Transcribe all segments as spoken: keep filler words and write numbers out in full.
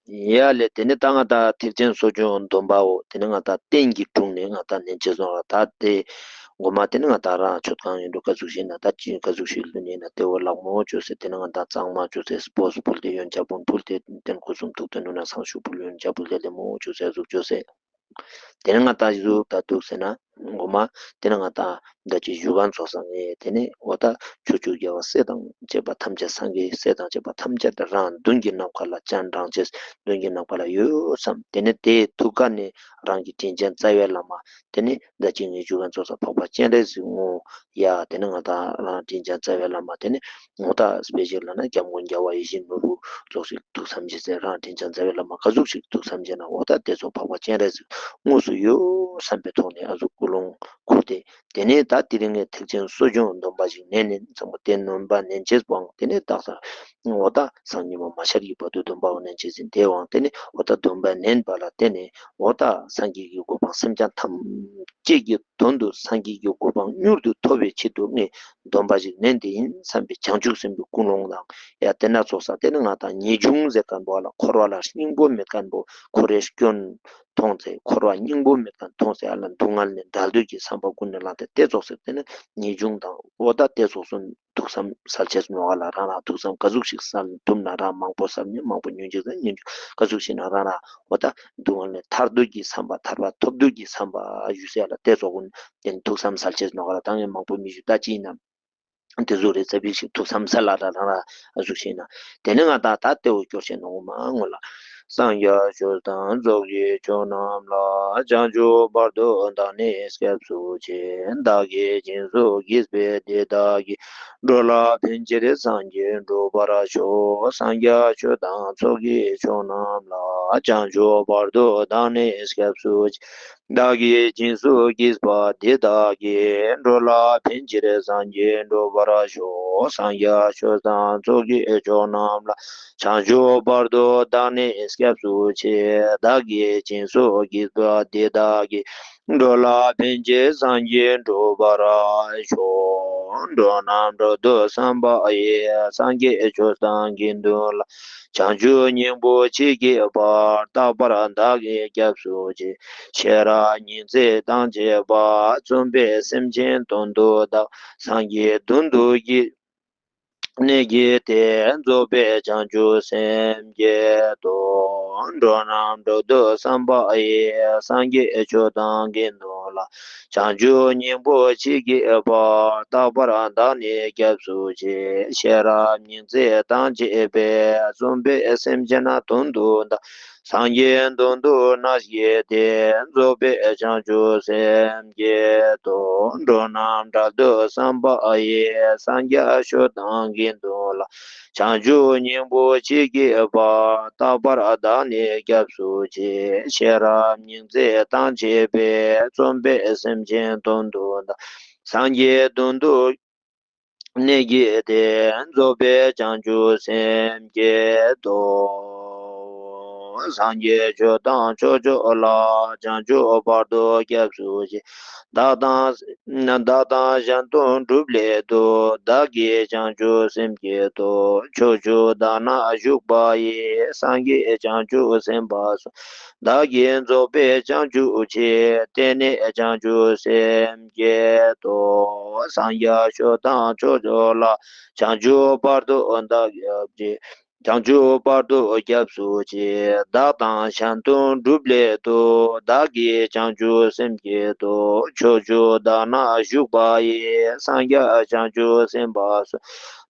ཡ་ལེ། དེ་ནས་ད་ང་ད་ཐེག་ཆེན་གསོ་སྦྱོང་སྡོམ་པའོ། དེ་ནས་ང་ད་རྟེན་གྱི་དྲུང་ནས་ང་ད་ནན་ཆེ་སོང་ལ། ད་དེ་ངོ་མ་དེ་ནས་ང་ད་རང་མཆོད་ཁང་ཡིན་འགྲོ། ག་ཟུག་ཞིག་ན་ད་ཅི་ག་ཟུག་ཞིག་ལུས་ནས་ན་དེ་འོ་ལག་མོ་བཅོས་སེ། དེ་ནས་ང་ད་གཙང་མ་བཅོས་སེ། སྤོས་ཕུལ་ཏེ་ཡོན་ཆབ་བུམ་ཕུལ་ཏེ། རྟེན་སྐུ་གསུང་ཐུགས་རྟེན་ནང་ན་བསང་ཆུ་ཕུལ། ཡོན་ཆབ་ཕུལ་ཏེ་ལེབ་མོ་བཅོས་སེ་གཟུགས་བཅོས་སེ། དེ་ནས་ང་ད་གཟུགས་ད་འདུག་ཟེར་ན་ངོ་མ་དེ་ནས་ང་ད་ད་ཅི་བཞུགས་ཁང་ཚོགས་བསགས་ནས། དེ་ནས་འོ་ད་ཕྱོགས་བཅུའི་རྒྱལ་བ་སྲས་དང་བཅས་པ་ཐམས་ཅད། སངས་རྒྱས་སྲས་དང་བཅས་པ་ཐམས་ཅད་དེ་རང་མདུན་གྱི་ནམ་མཁའ་ལ་སྤྱན་དྲངས་བྱས། མདུན་གྱི་ནམ་མཁའ་ལ་ཡོད་བསམ། དེ་ནས་དེའི་ཐུགས་ཀ་ནས་རང་གི་དྲིན་ཅན་རྩ་བའི་བླ་མ། དེ་ནས་ད་ཅི་ངའི་བཞུགས་ཁང་ཚོགས་བསགས་འཕགས་པ་སྤྱན་རས་གཟིགས་བསྔོ། ཡ། དེ་ནས་ང་ད་རང་དྲིན་ཅན་རྩ་བའི་བླ་མ། དེ་ནས་འོ་ད་དཔེ་ཞིག་ལབ་ན་སྐྱབས་མགོན་རྒྱལ་བ་ཡིད་བཞིན་ནོར་བུ་ཙོགས་ཤིག་ཐུགས་བསམ་བཞེས་ཚེ། རང་དྲིན་ཅན་རྩ་བའི་བླ་མ་ག་ཟུག་ཞིག་ཐུགས་བསམ་བཞེས་ན་འོ་ད་དེ་ཚོ་འཕགས་པ་སྤྱན་རས་གཟིགས་དངོས་སུ་ཡོད་བསམ་པའི་ཐོག་ནས་ཨ་ཟུག་ཀུན་སློང་ཁུར་ཏེ། དེ་ནས་ད་དེ་རིང་ངས་ཐེག་ཆེན་གསོ་སྦྱོང་སྡོམ་པ་ཞིག་ནན་ནས་ཚང་མ་དེ་སྡོམ་པ་ནན་ཆེས་པོའང་དེ་ནས་བཏགས་ས། འོ་ད་སང་ཉིན་མོ་མ་ཤར་གྱི་བར་དུ་སྡོམ་པའོ་ནན་ཆེས་ཟིན། དེའང་དེ་ནས་འོ་ད་སྡོམ་པ་ནན་པ་ལ་བརྟེན་ནས་འོ་ད་སངས་རྒྱས་ཀྱི་གོ་འཕང་སེམས་ཅན་ཐམས་ཅད་ཀྱི་དོན་དུ་སངས་རྒྱས་ཀྱི་གོ་འཕང་མྱུར་དུ་ཐོབ་པའི་ཆེད་དུ་ངས་སྡོམ་པ་ཞིག་ནན་ཏེ་ཡིན་བསམ་པའི་བྱང་ཆུབ་སེམས་ཀྱི་ཀུན་སློང་དང་། ཡ། དེ་ན་ཚོགས་ས་དེ་ནི་ང་དང་ངེས་འབྱུང་ཟེར་མཁན་པོ་ལ། འཁོར་བ་ལ་སྙིང་པོ་མེད་མཁན་པོ། འཁོར་བའི་སྐྱོན་མཐོང་ཚེ། འཁོར་བ་སྙིང་པོ་མེད་མཁན་མཐོང་ཚེ། ཨ་ལ་སྡུག་བསྔལ་ནས་བྲལ་འདོད་ཀྱི་བསམ་པ་ཀུན་ནས་བསླངས་ཏེ་དེ་ཚོགས་ཟེར། དེ་ནི་ངེས་འབྱུང་དང་འོ་ད་དེ་ཚོགས་སུ་ཐུགས་བསམ་གསལ་བྱེད་ཉོ་བ་ལ། རང་རང་ཐུགས་བསམ་ག་ཟུག་ཞིག་གསལ་ཐུབ་ན། རང་མང་པོ་བསམ་ཉིན་མང་པོ། ཉུང་ཅིག་བསམ་ཉུང་ཅིག་ག་ཟུག་ཞིག་ན་རང་རང་འོ་ད་སྡུག་བསྔལ་ནས་ཐར་འདོད་ཀྱི་བསམ་པ། ཐར་པ་ཐོབ་འདོད་ཀྱི་བསམ་པ་ཞུ་ཟེར་ལ། དེ་ཚོགས་ཀུན་དེ་ནི་ཐུགས་བསམ་གསལ་བྱེད་ཉོ་བ་ལ། ད་ངས་མང་པོ་མི་ཞུ། ད་ཅི་ཡིན་ནམ། དེ་ཚོ་རེ་ཙ་པིག་ཞིག་ཐུགས་བསམ་གསལ་ལ་ར་རང་ར་ཨ་ཟུག་ཤེས་ན། དེ་ནས་ང་ད་ད་ལྟེ་བོ་སྐྱོར་ཤེས་ནོ་མ་ངོ་ལ། སངས་རྒྱས་ཆོས་དང་ཚོགས་ཀྱི་མཆོག་རྣམས་ལ། བྱང་ཆུབ་བར་དུ་བདག་ནི་སྐྱབས་སུ་མཆི། བདག་གིས་སྦྱིན་སོགས་བགྱིས་པའི་སྡེ་དག་གིས། འགྲོ་ལ་ཕན་ཕྱིར་སངས་རྒྱས་འགྲུབ་པར་ཤོག། སངས་རྒྱས་ཆོས་དང་ཚོགས་ཀྱི་མཆོག་རྣམས་ལ། བྱང་ཆུབ་བར་དུ་བདག་ནི་སྐྱབས་སུ་མཆི། བདག་གིས་སྦྱིན་སོགས་བགྱིས་པ་འདི་དག་གིས། འགྲོ་ལ་ཕན་ཕྱིར་སངས་རྒྱས་འགྲུབ་པར་ཤོག། སངས་རྒྱས་ཆོས་དང་ཚོགས་ཀྱི་མཆོག་རྣམས་ལ། བྱང་ཆུབ་བར་དུ་བདག་ནི་སྐྱབས་སུ་མཆི། བདག་གིས་སྦྱིན་སོགས་བགྱིས་པ་འདི་དག་གིས། འགྲོ་ལ་ཕན་ཕྱིར་སངས་རྒྱས་འགྲུབ་པར་ཤོག། འགྲོ་རྣམས་འགྲོ་འདོད་བསམ་པ་ཡིས། སངས་རྒྱས་ཆོས་དང་དགེ་འདུན་ལ། བྱང་ཆུབ་སྙིང་པོ་མཆིས་བགྱིས་པ། རྟག་པར་བདག་གིས་སྐྱབས་སུ་མཆི། ཤེས་རབ་སྙིང་བརྩེ་དང་བཅས་པ། བརྩོན་པས་སེམས་ཅན་དོན་དུ་བདག། སངས་རྒྱས་མདུན་དུ་བགྱིས་ནས་བགྱིས་ཏེ། རྫོགས་པའི་བྱང་ཆུབ་སེམས་བསྐྱེད་དོ། འགྲོ་རྣམས་འགྲོ་འདོད་བསམ་པ་ཡིས། སངས་རྒྱས་ཆོས་དང་དགེ་འདུན་ལ། བྱང་ཆུབ་སྙིང་པོ་མཆིས་བགྱིས་པ། རྟག་པར་བདག་ནི་སྐྱབས་སུ་མཆི། ཤེས་རབ་སྙིང་བརྩེ་དང་བཅས་པས། བརྩོན་པས་སེམས་ཅན་དོན་དུ་བདག། སངས་རྒྱས་མདུན་དུ་ནས་བགྱིས་ཏེ། རྫོགས་པའི་བྱང་ཆུབ་སེམས་བསྐྱེད་དོ། འགྲོ་རྣམས་བསྒྲལ་འདོད་བསམ་པ་ཡིས། སངས་རྒྱས་ཆོས་དང་དགེ་འདུན་ལ། བྱང་ཆུབ་སྙིང་པོ་མཆིས་བགྱིས་པ། རྟག་པར་བདག་ནི་སྐྱབས་སུ་མཆི། ཤེས་རབ་སྙིང་བརྩེ་དང་བཅས་པས། བརྩོན་པས་སེམས་ཅན་དོན་དུ་བདག། སངས་རྒྱས་མདུན་དུ་ནས་བགྱིས་ཏེ། རྫོགས་པའི་བྱང་ཆུབ་སེམས་བསྐྱེད་དོ། སངས་རྒྱས་ཆོས་དང་ཕྱོགས་བཅུ་ལ། བྱང་ཆུབ་བར་དུ་སྐྱབས་སུ་མཆི། བདག་དང་བདག་དང་གཞན་དོན་སྒྲུབ་སླད་དུ། བདག་གིས་བྱང་ཆུབ་སེམས་བསྐྱེད་དོ། ཕྱོགས་བཅུ་དག་ན་བཞུགས་པ་ཡི། སངས་རྒྱས་བྱང་ཆུབ་སེམས་དཔའ་སོགས། བདག་གིས་རྫོགས་པའི་བྱང་ཆུབ་ཆེ། དེ་ནས་བྱང་ཆུབ་སེམས་བསྐྱེད་དོ། སངས་རྒྱས་ཆོས་དང་ཕྱོགས་བཅུ་ལ། བྱང་ཆུབ་བར་དུ་བདག་སྐྱབས་མཆི། བྱང་ཆུབ་བར་དུ་སྐྱབས་སུ་མཆི། བདག་དང་གཞན་དོན་སྒྲུབ་སླད་དུ། བདག་གིས་བྱང་ཆུབ་སེམས་བསྐྱེད་དོ། ཕྱོགས་བཅུ་དག་ན་བཞུགས་པ་ཡི། སངས་རྒྱས་བྱང་ཆུབ་སེམས་དཔའ་སོགས།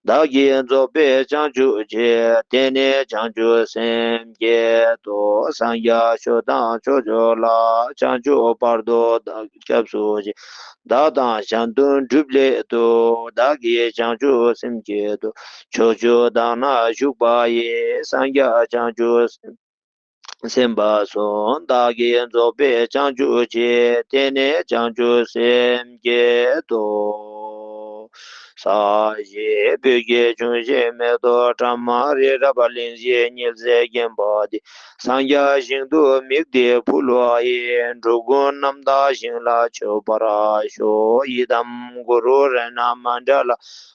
བདག་གིས་རྫོགས་པའི་བྱང་ཆུབ་ཆེ། དེ་ནས་བྱང་ཆུབ་སེམས་བསྐྱེད་དོ། སངས་རྒྱས་ཆོས་དང་ཕྱོགས་བཅུ་ལ། བྱང་ཆུབ་བར་དུ་བདག་སྐྱབས་སུ་མཆི། བདག་དང་གཞན་དོན་སྒྲུབ་སླད་དུ། བདག་གིས་བྱང་ཆུབ་སེམས་བསྐྱེད་དོ། ཕྱོགས་བཅུ་དག་ན་བཞུགས་པ་ཡི། སངས་རྒྱས་བྱང་ཆུབ་སེམས་དཔའ་སོགས། བདག་གིས་རྫོགས་པའི་བྱང་ཆུབ་ཆེ། དེ་ནས་བྱང་ཆུབ་སེམས་བསྐྱེད་དོ། ས་གཞི་སྤོས་ཀྱི་འབྱུང་བཞི་མེ་ཏོག་ཀྲ་མ་རི། རབ་གླིང་བཞི་ཉི་ཟེར་བརྒྱན་པ་འདི། སངས་རྒྱས་ཞིང་དུ་དམིགས་ཏེ་ཕུལ་བ་ཡིས། འགྲོ་ཀུན་རྣམ་དག་ཞིང་ལ་སྤྱོད་པར་ཤོག། ཡི་དམ་གུ་རུ་རཏྣ་མཎྜལ་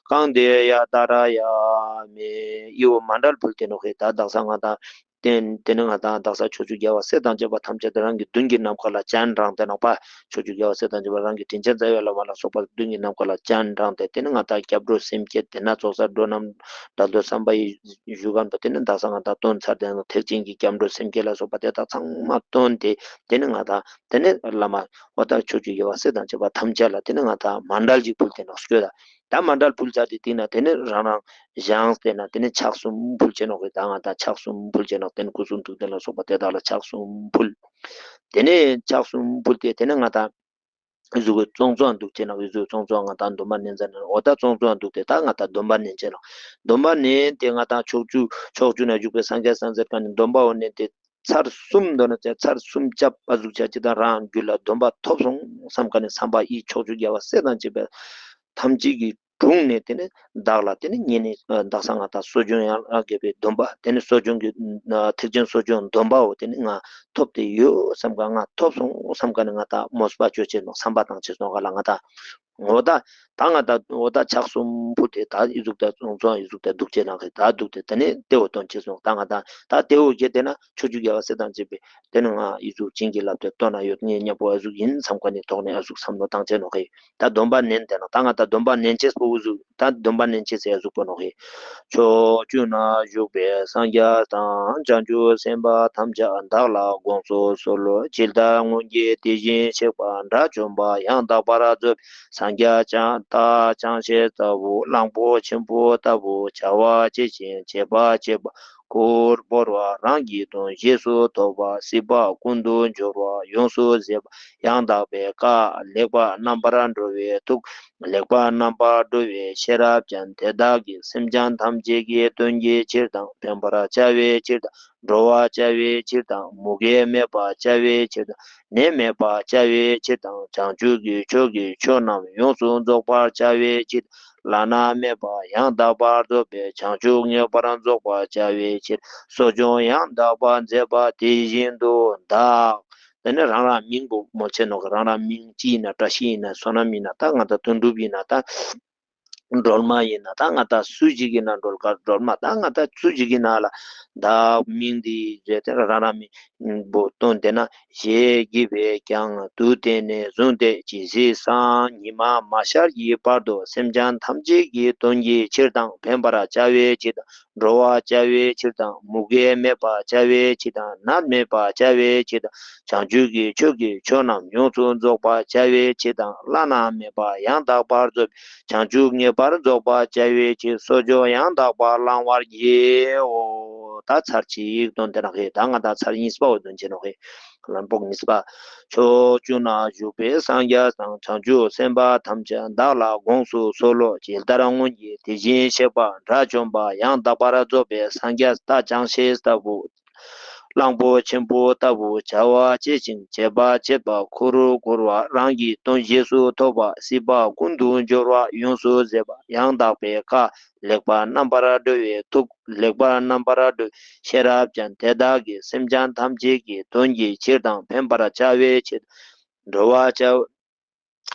ཀཾ་དེ་ཡ་ཏཱ་ར་ཡ་མི། ཡི་བོ་མཎྜལ་ཕུལ་ཏེ་ནོ་ཧེ། ད་དག་ས་ང་དང་ བརྟེན་དེ་ནི་ང་དང་དག་ས་ཕྱོགས་བཅུ་རྒྱལ་བ་སྲས་དང་བཅས་པ་ཐམས་ཅད་དེ་རང་གི་མདུན་གྱི་ནམ་མཁའ་ལ་སྤྱན་དྲངས་ཏེ་ནོག་པ། ཕྱོགས་བཅུ་རྒྱལ་བ་སྲས་དང་བཅས་པ་རང་གི་དྲིན་ཅན་རྩ་བའི་བླ་མ་ལ་སོགས་པ་མདུན་གྱི་ནམ་མཁའ་ལ་སྤྱན་དྲངས་ཏེ་དེ་ནི་ང་དང་སྐྱབས་འགྲོ་སེམས་བསྐྱེད་དེ་ན་ཚོགས་བསགས་འགྲོ་རྣམས་དགྲ་འདུལ་བསམ་པ་ཡི་བཞུགས་སྒར་དུ་དེ་ནི་དག་ས་ང་དང་སྟོན་ཚར་ཏེ་ཐེག་ཆེན་གྱི་སྐྱབས་འགྲོ་སེམས་བསྐྱེད་ལ་སོགས་པ་དེ་དག་ཚང་མ་བཏོན་ཏེ་དེ་ནི་ང་དང་དེ་ནི་བླ་མ་འོ་ད་ཕྱོགས་བཅུ་རྒྱལ་བ་སྲས་དང་བཅས་པ་ཐམས་ཅད་ལ་དེ་ནི་ང་དང་མཎྜལ་ཅིག་ཕུལ་ཏེ་ནོག་སྐྱོ་ད། ད་མཎྜལ་ཕུལ་ཚར་ཏེ་དེ་ན་དེ་ནི་རང་རང་བཞེངས་ཏེ་ན་དེ་ནི་ཕྱག་གསུམ་ཕུལ་བྱེད་ནོག་གི། ད་ང་དང་ཕྱག་གསུམ་ཕུལ་བྱེད་ནོག་དེ་ནི་སྐུ་གསུང་ཐུགས་རྟེན་ལ་སོགས་པ་དེ་དག་ལ་ཕྱག་གསུམ་ཕུལ། དེ་ནི་ཕྱག་གསུམ་ཕུལ་ཏེ་དེ་ནི་ང་དང་གཟུགས་ཀྱི་བཙོང་བཙོང་འདུག་བྱེད་ནོག་གཟུགས་བཙོང་བཙོང་ང་དང་འདོན་པ་ནན་ཙ་ནན་འོ་ད་བཙོང་བཙོང་འདུག་སྟེ་ད་ང་དང་འདོན་པ་ནན་བྱེད་ནོག་འདོན་པ་ནན་ཏེ་ང་དང་ཕྱོགས་བཅུ་ཕྱོགས་བཅུ་ན་བཞུགས་པའི་སངས་རྒྱས་སངས་རྒྱས་ཀ་ནི་འདོན་པ་འོ་ནན་ཏེ། ཚར་གསུམ་འདོན་ན་ཚར་གསུམ་བཅབ་པ་ཟུག་བྱ་ཅི་དང་རང་རྒྱུད་ལ་སྡོམ་པ་ཐོབ་སོང་བསམ་ཀ་ནས་བསམ་པ་ཡིས་ཕྱོགས་བཅུ་རྒྱལ་བ་སྲས་དང་བཅས་པའི་ཐམས་ཅད་ཀྱི་དྲུང་ནས་དེ་ནས་བདག་ལ་དེ་ནས་ཉེ་ནས་བདག་ས་ང་དང་གསོ་སྦྱོང་ཡང་དགེ་བའི་སྡོམ་པ་དེ་ནས་གསོ་སྦྱོང་གི་ཐེག་ཆེན་གསོ་སྦྱོང་སྡོམ་པའོ་དེ་ནས་ང་ཐོབ་སྟེ་ཡོད་བསམ་ཀ་ང་ཐོབ་སོང་བསམ་ཀ་ནས་ང་དང་མོས་པ་ཅོ་བྱེད་ནོག་བསམ་པ་བཏང་བྱེད་སོང་ག་ལ་ང་དང་། འོ་ད། ད་ང་ད་འོ་ད་ཕྱག་གསུམ་ཕུལ་ཏེ་ད་ཨི་ཟུག་ད་ཚོང་ཚོང་ཨི་ཟུག་ད་འདུག་ཅེ་ན་གི་ད་འདུག་སྟེ་དེ་ནས་དེ་འོ་སྟོན་ཅེས་སོང་ད་ང་ད་ད་དེ་འོ་གེ་དེ་ན་ཕྱོགས་བཅུ་རྒྱལ་བ་སྲས་དང་བཅས་པས་དེ་ནས་ང་ཨི་ཟུག་བྱིན་གྱིས་བརླབས་ཏེ་སྟོན་ན་ཡོད་ངེས་སྙམ་པོ་ཨ་ཟུག་ཡིན་བསམ་ཁ་ནས་ཐོག་ནས་ཨ་ཟུག་བསམ་བློ་བཏང་ཅེ་ནོག་གི། ད་སྡོམ་པ་ནན་དེ་ན་ད་ང་ད་སྡོམ་པ་ནན་ཅེས་པོ་ཨུ་ཟུག་ད་སྡོམ་པ་ནན་ཅེས་ཟེར་ཨ་ཟུག་པོ་ནོག་གི། ཕྱོགས་བཅུ་ན་བཞུགས་པའི་སངས་རྒྱས་དང་བྱང་ཆུབ་སེམས་དཔའ་ཐམས་ཅད་བདག་ལ་དགོངས་སུ་གསོལ་ལོ། ཇི་ལྟར་སྔོན་གྱི་དེ་བཞིན་གཤེགས་པ་དགྲ་བཅོམ་པ་ཡང་དག་པར་རྫོགས་པའི་སངས་རྒྱས་ཀྱང་དག་ཅང་ཤེས་ལྟ་བུ་གླང་པོ་ཆེན་པོ་ལྟ་བུ་བྱ་བ་བྱེད་ཅིང་བྱེད་པ་བྱེད་པ་འཁོར་བོར་བ་རང་གི་དོན་རྗེས་སུ་ཐོབ་པ་སྲིད་པ་ཀུན་ཏུ་སྦྱོར་བ་ཡོངས་སུ་ཟད་པ་ཡང་དག་པའི་བཀའ་ལེགས་པར་རྣམ་པར་གྲོལ་བའི་ཐུགས། ལེགས་པར་རྣམ་པར་གྲོལ་བའི་ཤེས་རབ་ཀྱང་དེ་དག་གིས་སེམས་ཅན་ཐམས་ཅད་ཀྱི་དོན་གྱི་ཕྱིར་དང་ཕན་པར་བྱ་བའི་ཕྱིར་དང་། འགྲོ་བར་བྱ་བའི་ཕྱིར་དང་། མུ་གེ་མེད་པར་བྱ་བའི་ཕྱིར་དང་། ནད་མེད་པར་བྱ་བའི་ཕྱིར་དང་། བྱང་ཆུབ་ཀྱི་ཕྱོགས་ཀྱི་ཆོས་རྣམས་ཡོངས་སུ་རྫོགས་པར་བྱ་བའི་ཕྱིར་དང་། བླ་ན་མེད་པ་ཡང་དག་པར་རྫོགས་པའི་བྱང་ཆུབ་ངེས་པར་རྫོགས་པར་བྱ་བའི་ཕྱིར་གསོ་སྦྱོང་ཡང་དག་པར་མཛད་པ་དེ་བཞིན་དུ་བདག་དེ་ནས་རང་རང་མིང་པོ་མོ་ཆེ་ནོ་གི་རང་རང་མིང་ཅི་ཡིན་ན་བཀྲ་ཤིས་ཡིན་ན་བསོད་ནམས་ཡིན་ན་ད་ང་ད་དོན་གྲུབ་ཡིན་ན་ད་སྒྲོལ་མ་ཡིན་ན་ད་ང་ད་སུ་ཞིག་ཡིན་ན་སྒྲོལ་དཀར་སྒྲོལ་མ་ད་ང་ད་སུ་ཞིག་ཡིན་ན་ལ་ད་མིང་འདི་རེད་དེ་རང་རང་མིང་པོ་བཏོན་དེ་ན་ཞེས་བགྱིས་པས་ཀྱང་དུས་དེ་ནས་བཟུང་སྟེ་ཇི་སྲིད་སང་ཉི་མ་མ་ཤར་གྱི་བར་དུ་སེམས་ཅན་ཐམས་ཅད་ཀྱི་དོན་གྱི་ཕྱིར་དང་ཕན་པར་བྱ་བའི་ཕྱིར་དང་། འགྲོ་བར་བྱ་བའི་ཕྱིར་དང་། མུ་གེ་མེད་པར་བྱ་བའི་ཕྱིར་དང་། ནད་མེད་པར་བྱ་བའི་ཕྱིར་དང་། བྱང་ཆུབ་ཀྱི་ཕྱོགས་ཀྱི་ཆོས་རྣམས་ཡོངས་སུ་རྫོགས་པར་བྱ་བའི་ཕྱིར་དང་། བླ་ན་མེད་པ་ཡང་དག་པར་རྫོགས་པའི་བྱང་ཆུབ་ངེས་པར་རྫོགས་པར་བྱ་བའི་ཕྱིར་གསོ་སྦྱོང་ཡང་དག་པར་བླང་བར་བགྱིའོ། ད་ཚར་གཅིག་དོན་དེ་ནང་གི་ད་ང་ད་ཚར་གཉིས་པའོ་དོན་ཆེ་ནོ་གི། ལམ་བོག་གཉིས་པ། ཕྱོགས་བཅུ་ན་བཞུགས་པའི་སངས་རྒྱས་དང་བྱང་ཆུབ་སེམས་དཔའ་ཐམས་ཅད་བདག་ལ་དགོངས་སུ་གསོལ་ལོ། ཇི་ལྟར་སྔོན་གྱི་དེ་བཞིན་གཤེགས་པ་དགྲ་བཅོམ་པ་ཡང་དག་པར་རྫོགས་པའི་སངས་རྒྱས་དག་ཅང་ཤེས་ལྟ་བུ། གླང་པོ་ཆེན་པོ་ལྟ་བུ་བྱ་བ་བྱེད་ཅིང་བྱེད་པ་བྱེད་པ་འཁོར་འཁོར་བ་རང་གི་དོན་རྗེས་སུ་ཐོབ་པ་སྲིད་པ་ཀུན་ཏུ་སྦྱོར་བ་ཡོངས་སུ་ཟད་པ་ཡང་དག་པའི་བཀའ། ལེགས་པར་རྣམ་པར་གྲོལ་བའི་ཐུགས། ལེགས་པར་རྣམ་པར་གྲོལ་ཤེས་རབ་ཀྱང་དེ་དག་གིས་སེམས་ཅན་ཐམས་ཅད་ཀྱི་དོན་གྱི་ཕྱིར་དང་ཕན་པར་བྱ་བའི་ཕྱིར། འགྲོ་བར་བྱ་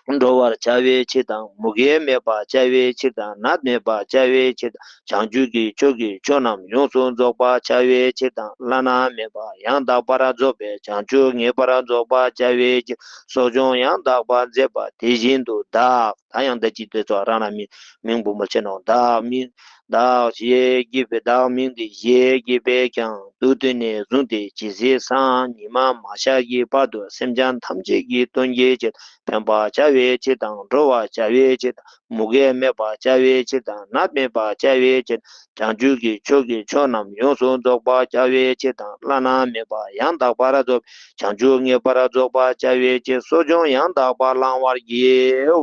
འགྲོ་བར་བྱ་བའི་ཕྱིར་དང་། མུ་གེ་མེད་པར་བྱ་བའི་ཕྱིར་དང་། ནད་མེད་པར་བྱ་བའི་ཕྱིར་དང་། བྱང་ཆུབ་ཀྱི་ཕྱོགས་ཀྱི་ཆོས་རྣམས་ཡོངས་སུ་རྫོགས་པར་བྱ་བའི་ཕྱིར་དང་། བླ་ན་མེད་པ་ཡང་དག་པར་རྫོགས་པའི་བྱང་ཆུབ་ངེས་པར་རྫོགས་པར་བྱ་བའི་ཕྱིར། གསོ་སྦྱོང་ཡང་དག་པར་མཛད་པ་དེ་བཞིན་དུ་བདག་ད་ཡང་འདི་ཅི་སྟེ་ཚོགས་རང་རང་མིང་མིང་པོ་མོ་ཆེ་ནོ་བདག་མིང་བདག་ཞེས་བགྱིས་པའི་བདག་མིང་འདི་ཞེས་བགྱིས་པས་ཀྱང་དུས་དེ་ནས་བཟུང་སྟེ་ཇི་སྲིད་སང་ཉི་མ་མ་ཤར་གྱི་བར་དུ་སེམས་ཅན་ཐམས་ཅད་ཀྱི་དོན་གྱི་ཕྱིར་ཕན་པར་བྱ་བའི་ཕྱིར་དང་། འགྲོ་བར་བྱ་བའི་ཕྱིར་དང་། མུ་གེ་མེད་པར་བྱ་བའི་ཕྱིར་དང་། ནད་མེད་པར་བྱ་བའི་ཕྱིར། བྱང་ཆུབ་ཀྱི་ཕྱོགས་ཀྱི་ཆོས་རྣམས་ཡོངས་སུ་རྫོགས་པར་བྱ་བའི་ཕྱིར་དང་། བླ་ན་མེད་པ་ཡང་དག་པར་རྫོགས་པའི་བྱང་ཆུབ་ངེས་པར་རྫོགས་པར་བྱ་བའི་ཕྱིར། གསོ་སྦྱོང་ཡང་དག་པར་བླང་བར་བགྱིའོ།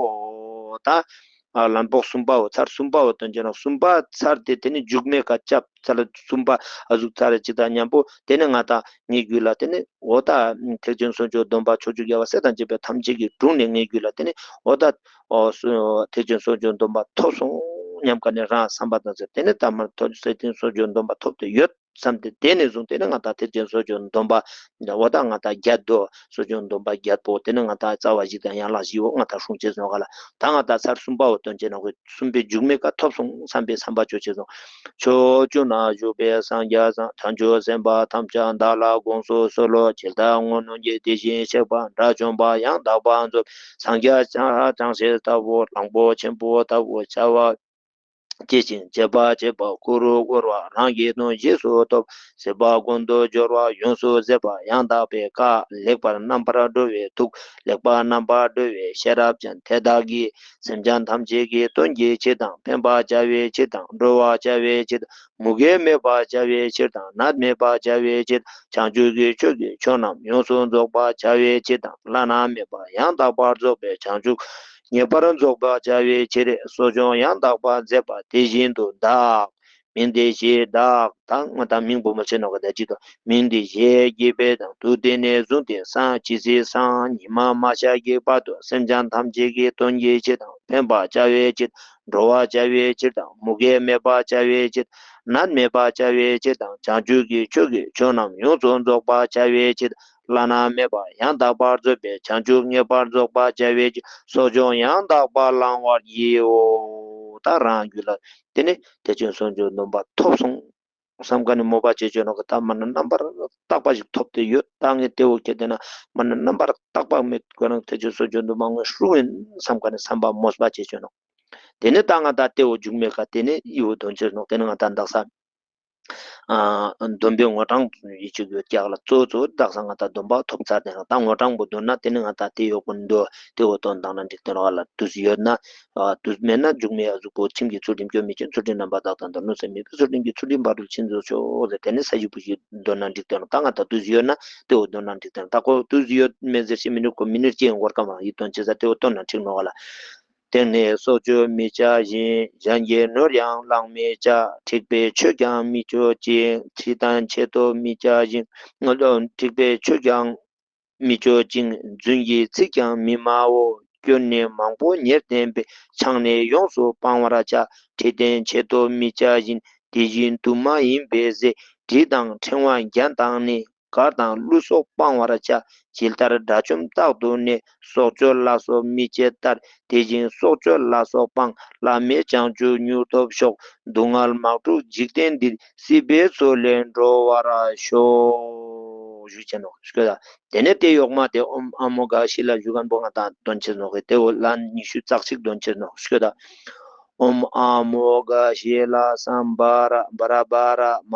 ད། ཨ་ལམ་བོག་གསུམ་པའོ་ཚར་གསུམ་པའོ་དོན་གྱི་ནང་གསུམ་པ་ཚར་ཏེ་དེ་ནི་མཇུག་མའི་ཁ་ཆབ་ཚར་གསུམ་པ་ཨ་ཟུག་ཚར་ཅི་དང་མཉམ་པོ་དེ་ནི་ང་དང་ངའི་རྒྱུད་ལ་དེ་ནི་འོ་ད་ཐེག་ཆེན་གསོ་སྦྱོང་སྡོམ་པ་ཕྱོགས་བཅུ་རྒྱལ་བ་སྲས་དང་བཅས་པའི་ཐམས་ཅད་ཀྱི་དྲུང་ནས་ངའི་རྒྱུད་ལ་དེ་ནི་འོ་ད་ཨོ་སུ་ཐེག་ཆེན་གསོ་སྦྱོང་སྡོམ་པ་ཐོབ་སོང་སྙམ་ཀ་ནས་རང་བསམ་པ་དང་ཟེར་དེ་ནི་ད་མར་ཐོབ་ཐེག་ཆེན་གསོ་སྦྱོང་སྡོམ་པ་ཐོབ་སྟེ་ཡོད། བསམ་སྟེ། དེ་ནས་བཟུང་དེ་ནི་ང་དང་ཐེག་ཆེན་གསོ་སྦྱོང་སྡོམ་པ་འོ་ད་ང་དང་བརྒྱད་དོ། གསོ་སྦྱོང་སྡོམ་པ་བརྒྱད་པོ་དེ་ནི་ང་དང་རྩ་བ་བཞི་དང་ཡན་ལག་བཞི་འོ་ང་དང་སྲུང་བྱེད་ནོ་ག་ལ། ད་ང་དང་ཚར་གསུམ་པའོ་སྟོན་བྱེད་ནོ་གི། གསུམ་པའི་མཇུག་མའི་ཀ་ཐོབ་སོང་བསམ་པའི་བསམ་པ་ཅོ་བྱེད་སོང་། ཕྱོགས་བཅུ་ན་བཞུགས་པའི་སངས་རྒྱས་སམ། བྱང་ཆུབ་སེམས་དཔའ་ཐམས་ཅད་བདག་ལ་དགོངས་སུ་གསོལ་ལོ། ཇི་ལྟར་སྔོན་བསྔོས་ཀྱི་དེ་བཞིན་གཤེགས་པ་དགྲ་བཅོམ་པ་ཡང་དག་པར་རྫོགས་པའི་སངས་རྒྱས་བྱང་ཤེས་ལྟ་བུ། གླང་པོ་ཆེན་པོ་ལྟ་བུ་བྱ་བ་བྱེད་ཅིང་བྱེད་པ་བྱེད་པ་ཀུ་རུ་བཀུར་བ་རང་གི་དོན་རྗེས་སུ་ཐོབ། སྲིད་པ་ཀུན་ཏུ་སྦྱོར་བ་ཡོངས་སུ་ཟད་པ་ཡང་དག་པའི་བཀའ། ལེགས་པར་རྣམ་པར་གྲོལ་བའི་ཐུགས། ལེགས་པར་རྣམ་པར་གྲོལ་བའི་ཤེས་རབ་ཅན། དེ་དག་གིས་སེམས་ཅན་ཐམས་ཅད་ཀྱི་དོན་གྱི་ཕྱིར་དང་། ཕན་པར་བྱ་བའི་ཕྱིར་དང་། སྒྲོལ་བར་བྱ་བའི་ཕྱིར་དང་། མུ་གེ་མེད་པར་བྱ་བའི་ཕྱིར་དང་། ནད་མེད་པར་བྱ་བའི་ཕྱིར་དང་། བྱང་ཆུབ་ཀྱི་ཕྱོགས་ཀྱི་ཆོས་རྣམས་ཡོངས་སུ་རྫོགས་པར་བྱ་བའི་ཕྱིར་དང་། བླ་ན་མེད་པ་ཡང་དག་པར་རྫོགས་པའི་བྱང་ཆུབ་ངེས་པར་རྫོགས་པར་བྱ་བའི་ཕྱིར། གསོ་སྦྱོང་ཡང་དག་པར་མཛད་པ་དེ་བཞིན་དུ་བདག་མིང་འདི་ཞེས་བདག་དང་ང་དང་མིང་བུ་མོ་ཆེ་ནོ་ག་དང་གཅིག་ཏུ། མིང་འདི་ཞེས་བགྱི་བའི་དང་དུས་དེ་ནས་བཟུང་སྟེ་སང་ཇི་སྲིད་སང་ཉི་མ་མ་ཤར་གྱི་བར་དུ་སེམས་ཅན་ཐམས་ཅད་ཀྱི་དོན་གྱི་ཕྱིར་དང་། ཕན་པར་བྱ་བའི་ཕྱིར། སྒྲོལ་བར་བྱ་བའི་ཕྱིར་དང་། མུ་གེ་མེད་པར་བྱ་བའི་ཕྱིར། ནད་མེད་པར་བྱ་བའི་ཕྱིར་དང་། བྱང་ཆུབ་ཀྱི་ཕྱོགས་ཀྱི་ཆོས་རྣམས་ཡོངས་སུ་རྫོགས་པར་བྱ་བའི་ཕྱིར། བླ་ན་མེད་པ་ཡང་དག་པར་རྫོགས་པའི་བྱང་ཆུབ་ངེས་པར་རྫོགས་པར་བྱ་བའི་ཕྱིར། གསོ་སྦྱོང་ཡང་དག་པར་བླང་བར་བགྱིའོ། ད་རང་རྒྱུད་ལ་དེ་ནི་དེ་ཆོས་གསོ་སྦྱོང་སྡོམ་པ་ཐོབ་སོང་། བསམ་མཁན་ནི་མོས་པ་བྱེད་བྱོས་ནོ་གི། ད་མ་ན་རྣམ་པར་དག་པ་ཞིག་ཐོབ་སྟེ་ཡོད། ད་ངས་དེ་འོ་ཁྱེད་དེ་ན་མ་ན་རྣམ་པར་དག་པ་མེད་ཁོ་རང་དེ་ཆོས་གསོ་སྦྱོང་སྡོམ་པ་ངས་སྲུང་ཡིན་བསམ་མཁན་ནི་བསམ་པ་མོས་པ་བྱེད་བྱོས་ནོ། དེ་ནས་ད་ང་ད་དེ་འོ་མཇུག་མའི་ཁ་དེ་ནས་ཡིད་འོ་དོན་ཆེ་ནོ། དེ་ནས་ང་ད་འདག་ས་སྡོམ་པའི་ངོ་གྲངས་ཡིད་ཆེས་ཡོད་ཀྱག་ལ། གཙོ་གཙོ་འདག་ས་ང་ད་སྡོམ་པ་ཐོབ་ཚར་དེ་ནོ། ད་ངོ་གྲངས་པོ་འདོན་ན་དེ་ནས་ང་ད་དེ་ཡོད་ཀུན་འདོད་དེ་འོ་དོན་དང་ན་འགྲིག་དེ་ནོ་ག་ལ། དུས་ཡོད་ན། དུས་མེད་ན་མཇུག་མའི་ཨ་གཟུགས་པོ་ཁྲིམས་ཀྱི་ཚུལ་ཁྲིམས་སྐྱོན་མེད་ཅིང་། ཚུལ་ཁྲིམས་རྣམ་པར་དག་དང་དོན་སློང་སེམས་མེད་པའི། ཚུལ་ཁྲིམས་ཀྱི་ཚུལ་ཁྲིམས་ཕ་རོལ་ཕྱིན་རྫོགས་ཤོག་ཟེར། དེ་ནས་ས་བཞི་པོ་ཞིག་འདོན་ན་འགྲིག་དེ་ནོ། ད་ང་ད་དུས་ཡོད་ན་དེ་འོ་འདོན་ན་འགྲིག་དེ་ནོ། ད་ཁོ་དུས་ཡོད་མེད་ཟེར་ཤེས་མི་འདུག་གོ། མི་ནུས་ཅན་འགོར་ཀ་མ་ཡིད་དོན་ཆེ་ས་དེ་འོ་འདོན་ན་འགྲིག་ནོ་ག་ལ། དེང་ནས་སྲོག་གཅོད་མི་བྱ་ཞིང་། གཞན་གྱི་ནོར་ཡང་བླང་མི་བྱ། འཁྲིག་པའི་ཆོས་ཀྱང་མི་སྤྱོད་ཅིང་། ཁྲིམས་དང་ཆེ་མཐོང་མི་བྱ་ཞིང་། འཁྲིག་པའི་ཆོས་ཀྱང་མི་སྤྱོད་ཅིང་། རྫུན་གྱི་ཚིག་ཀྱང་མི་སྨྲའོ། སྐྱོན་ནི་མང་པོ་ཉེར་བསྟན་པས། ཆང་ནི་ཡོངས་སུ་སྤང་བར་བྱ། ཁྲིམས་དང་ཆེ་མཐོང་མི་བྱ་ཞིང་། དེ་བཞིན་དུ་མ་ཡིན་པའི་ཟས། དྲི་དང་ཕྲེང་བ་རྒྱན་དང་ནི། གར་དང་གླུ་སོགས་སྤང་བར་བྱ། ཇི་ལྟར་དགྲ་བཅོམ་རྟག་ཏུ་གནས། སྲོག་གཅོད་ལ་སོགས་མི་བྱེད་ལྟར། དེ་བཞིན་སྲོག་གཅོད་ལ་སོགས་སྤང་། བླ་མེད་བྱང་ཆུབ་མྱུར་ཐོབ་ཤོག། སྡུག་བསྔལ་མ་གྲུབ་འཇིག་རྟེན་འདིར། སྲིད་པའི་མཚོ་ལས་འགྲོ་བར་ཤོག། ཞུ་བྱས་ནོ་ཞུ་ད། དེ་ནས་དེ་ཡོག་མ་དེ་ཨོཾ་ཨ་མོ་ག་ཤི་ལ་ཞུ་མཁན་པོ་ང་དང་འདོན་བྱས་ནོ་གི། དེ་འོ་ལན་ཉི་ཤུ་རྩ་གཅིག་འདོན་བྱས་ནོ་ཞུ་ད། ཨོཾ་ཨ་མོ་ག་ཤི་ལ་སམ་བྷ་ར་བྷ་ར་བྷ་ར་མ་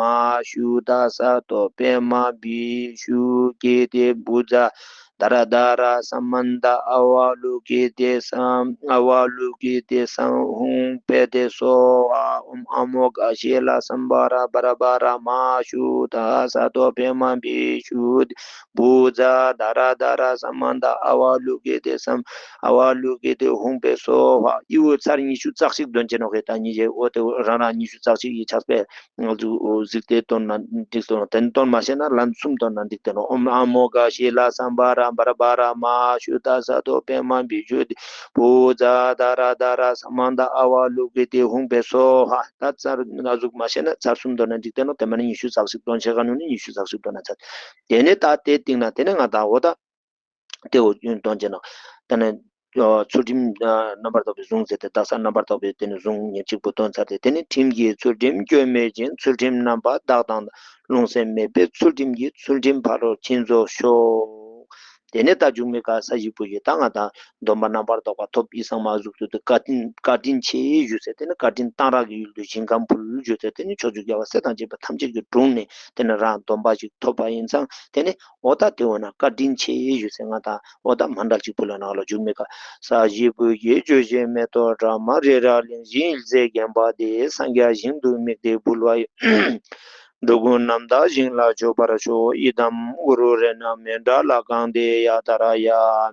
ཤུ་ད་ས་ཏོ་པེ་མ་བི་ཤུ་ཀི་ཏེ་བྷུ་ཛ་དྷ་ར་དྷ་ར་ས་མན་ད་ཨ་ཝ་ལུ་ཀི་ཏེ་སམ་ཨ་ཝ་ལུ་ཀི་ཏེ་སམ་ཧཱུྃ་ཕཊ་སྭཱ་ཧཱ། ཨོཾ་ཨ་མོ་ག་ཤི་ལ་སམ་བྷ་ར་བྷ་ར་བྷ་ར་མ་ཤུ་ད་ས་ཏོ་པེ་མ་བི་ཤུ་ཏེ་བྷུ་ཛ་དྷ་ར་དྷ་ར་ས་མན་ད་ཨ་ཝ་ལུ་ཀི་ཏེ་སམ་ཨ་ཝ་ལུ་ཀི་ཏེ་ཧཱུྃ་ཕཊ་སྭཱ་ཧཱ། ཡི་འོ་ཚར་ཉི་ཤུ་རྩ་གཅིག་འདོན་བྱས་ནོ་གི། ད་ཉི་ཤུ་འོ་དེ་རང་རང་ཉི་ཤུ་རྩ་གཅིག་ཡི་ཆགས་པས། ང་ཚོ་གཟིགས་ཏེ་འདོན་ན་འགྲིག་སོང་། དེ་ནི་འདོན་མ་ཤེས་ན་ལན་གསུམ་འདོན་ན་འགྲིག་དེ་ནོ། ཨོཾ་ཨ་མོ་ག་ཤི་ལ་སམ་བྷ་ར་བྷ་ར་བྷ་ར་མ་ཤུ་ད་ས་ཏོ་པེ་མ་བི་ཤུ་ཏེ་བྷུ་ཛ་དྷ་ར་དྷ་ར་ས་མན་ད་ཨ་ཝ་ལུ་ཀི་ཏེ་ཧཱུྃ་ཕཊ་སྭཱ་ཧཱ། ད་ཚར་ན་ཟུག་མ་ཤེས་ན་ཚར་གསུམ་འདོན་ན་འགྲིག་དེ་ནོ། དེ་མ་ནི་ཉི་ཤུ་རྩ་གཅིག་འདོན་བྱེད་ག་ནོ་ནི་ཉི་ཤུ་རྩ་གཅིག་འདོན་ན་ཚར། དེ་ནི་ད་དེ་སྟེང་ན་དེ་ནི་ང་དང་འོ་ད། དེ་འོ་འདོན་བྱས་ནོ། དེ་ནས་ཚུལ་ཁྲིམས་རྣམ་པར་དག་པའི་གཟུངས་ཟེར་ཏེ་དག་ས་རྣམ་པར་དག་པའི་དེ་ནས་གཟུངས་ཉེར་གཅིག་པོ་འདོན་ཚར་ཏེ། དེ་ནས་ཁྲིམས་ཀྱི་ཚུལ་ཁྲིམས་སྐྱོན་མེད་ཅིང་། ཚུལ་ཁྲིམས་རྣམ་པར་དག་དང་ལྟུང་སེམས་མེད་པའི་ཚུལ་ཁྲིམས་ཀྱིས། ཚུལ་ཁྲིམས་ཕ་རོལ་ཕྱིན་རྫོགས་ཤོག། དེ་ནས་ད་མཇུག་མའི་ཀ་ས་བཞི་པོ་ཡི་ད་ང་དང་སྡོམ་པ་རྣམ་པར་དག་པ་ཐོབ་ཡི་ཚང་མ་གཟུགས་ཚུལ་དུ་བཀའ་དྲིན་བཀའ་དྲིན་ཆེ་ཞུ་ཟེར། དེ་ནས་བཀའ་དྲིན་གཏང་རག་གི་ཡུལ་དུ་ཞིང་ཁམས་ཕུལ་ཞུ་ཟེར། དེ་ནས་ཕྱོགས་བཅུའི་རྒྱལ་བ་སྲས་དང་བཅས་པ་ཐམས་ཅད་ཀྱི་དྲུང་ནས་དེ་ནས་རང་སྡོམ་པ་ཞིག་ཐོབ་པ་ཡིན་ཙང་། དེ་ནས་འོ་ད་དེ་འོ་ན་བཀའ་དྲིན་ཆེ་ཞུ་ཟེར། ང་དང་འོ་ད་མཎྜལ་ཅིག་ཕུལ་ལ་ནང་ལ་འཇུག་མེད་ཀ། ས་གཞི་བུ་གི་བརྗོད་བྱེད་མེ་ཏོག་བཀྲ་མ་རི་རབ་གླིང་བཞི་ཡི་རྫས་བརྒྱན་པ་དེ། སངས་རྒྱས་ཞིང་དུ་དམིགས་ཏེ་འབུལ་བ་ཡོད། འགྲོ་ཀུན་རྣམ་དག་ཞིང་ལ་སྤྱོད་པར་ཤོག། ཨི་དཾ་གུ་རུ་རཏྣ་མཎྜལ་ཀཾ་ཏེ་ཡ་ཏཱ་ར་ཡ་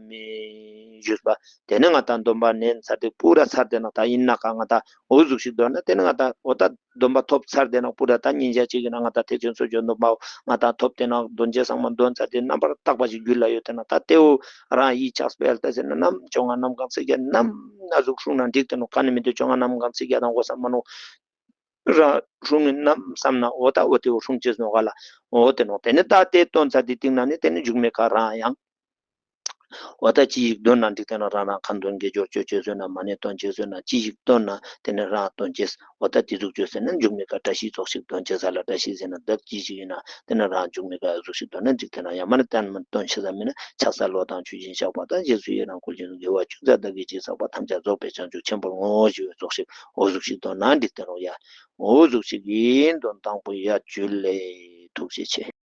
མི། ཞུས་པ། དེ་ནས་ང་དང་སྡོམ་པ་ནན་ཚར་ཏེ་པུ་ར་ཚར་ཏེ་ནོ། ད་ཡིན་ན་ཀ་ང་དང་འོ་ཟུག་ཞིག་འདོན་ན་དེ་ནས་ང་དང་འོ་ད་སྡོམ་པ་ཐོབ་ཚར་ཏེ་ནོ། པུ་ར་ད་ཉིན་ཞག་གཅིག་གི་ནང་ང་དང་ཐེག་ཆེན་གསོ་སྦྱོང་སྡོམ་པ་ང་དང་ཐོབ་སྟེ་ནོ། འདོན་བྱེད་ཚང་མ་འདོན་ཚར་ཏེ་རྣམ་པར་དག་པ་ཞིག་རྒྱུད་ལ་ཡོད་དེ་ནོ། ད་དེའུ་རང་ཡིད་ཆགས་སྤེལ་ལྟ་ཟེར་ན་ནམ་བཅོ་ལྔ་གནམ་གང་ཚེས་བརྒྱད་ནམ་ན་ཟུག་སྲུང་ན་འགྲིག་དེ་ནོ། ག་ནས་མི་འདུག་བཅོ་ལྔ་གནམ་གང་ཚེས་བརྒྱད་དང་འགོ་ས་མ་ནོ། རང་སྲུང་ངིན་ནམ་བསམ་ན། འོ་ད་འོ་དེ་འོ་སྲུང་ཅེས་ནོ་ག་ལ། འོ་དེ་ནོ་དེ་ནི་ད་དེ་སྟོན་ཚ་དེ་སྟེང་ན་ནི་དེ་ནི་འཇུག་མེད་ཀ་རང་ཡང་། འོ་ད་ཅི་ཞིག་འདོན་ན་འགྲིག་དེ་ན་རང་རང་ཁ་འདོན་དགེ་སྦྱོར་བཅོ་བཅོས་ཟོས་ན་མ་ཎི་འདོན་ཅེས་ཟོས་ན་ཅི་ཞིག་འདོན་ན་དེ་ནི་རང་འདོན་ཅེས། འོ་ད་དེ་ཟུག་བཅོས་ཟེར་ན་འཇུག་མེད་ཀ་བཀྲ་ཤིས་ཚོགས་ཤིག་འདོན་ཅེས་ས་ལ་བཀྲ་ཤིས་ཟེར་ན་བདག་ཅི་ཞིག་ཡིན་ན་དེ་ནི་རང་འཇུག་མེད་ཀ་ཟུག་ཤིག་འདོན་ན་འགྲིག་དེ་ན་ཡང་མ་ཎི་བསྟན་མ་འདོན་ཤེས་ས་མིན་ན་ཕྱག་འཚལ་ལོ་དང་མཆོད་སྦྱིན་བཤགས་པ་དང་རྗེས་སུ་ཡི་རང་བསྐུལ་ཅེས་སུ་དགེ་བ་ཅུང་ཟད་བདག་གིས་ཅི་བསགས་པ་ཐམས་ཅད་རྫོགས་པའི་བྱང་ཆུབ་ཆེན་པོར་བསྔོའོ་ཞེས་པའི་ཚོགས་ཤིག་འོ་ཟུག་ཤིག་འདོན་ན་འགྲིག་དེ་རུང་ཡ། འོ་ཟུག་ཤིག་ཡིན་འདོན་དང་པོ་ཡ་ཇུ་ལེ། ཐུགས་རྗེ་ཆེ།